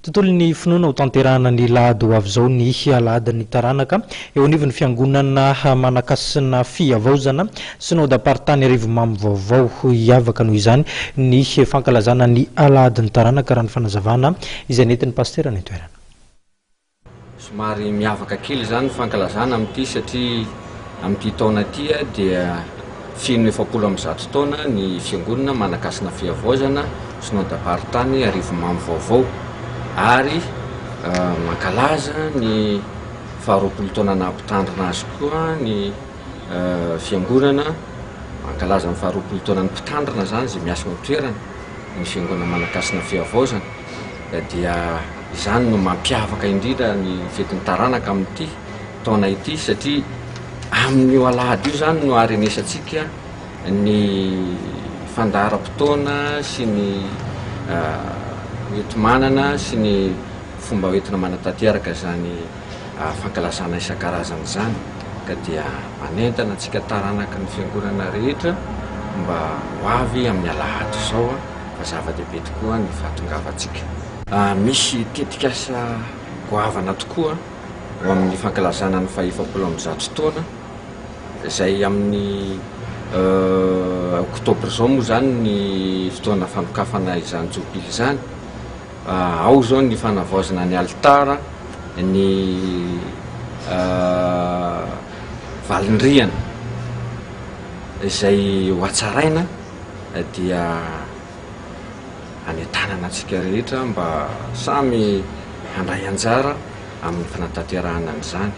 Tontolon'ny finoana ho tanterahana ny lahady ho avy izao ny alahadin'ny taranaka eo anivon'ny fiangonana Manakasina Fihavaozana, Synodamparitany Arivonimamo Vaovao. Hiavaka noho izany ny fankalazana ny alahadin'ny taranaka raha ny fanazavana izay nentin'ny pasitera any an-toerana. Somary miavaka kely izany ny fankalazana amin'ity satria amin'ity taona ity dia feno 140 taona ny fiangonana Manakasina Fihavaozana, Synodamparitany Arivonimamo Vaovao ary mankalaza ny faharoapolo taona naha-mpitandrina azy koa ny fiangonana, mankalaza ny faharoapolo taonan'ny mpitandrina izany izay miasa eo an-toerana ny fiangonana Manakasina Fihavaozana dia Izany no mampiavaka indrindra ny fetin'ny taranaka amin'ity taona ity satria amin'io alahady io izany no harenesantsika ny fandaharam-potoana sy ny hoenti-manana sy ny fomba hoentina manatanteraka izany fankalazana isan-karazany izany ka dia manentana antsika taranaky ny fiangonana rehetra mba ho avy amin'ny alahady izao fa zava-dehibe tokoa ny fahatongavantsika. Misy tetikasa goavana tokoa ho amin'ny fankalazana ny faha-140 taona izay amin'ny oktobra izao moa izany ny fotoana fanokafana izany jobily izany. Ao izao ny fanavaozana ny alitara, ny valin-drihana izay ho hatsaraina dia hanentanana antsika rehetra mba samy handray anjara amin'ny fanatanterahana an'izany.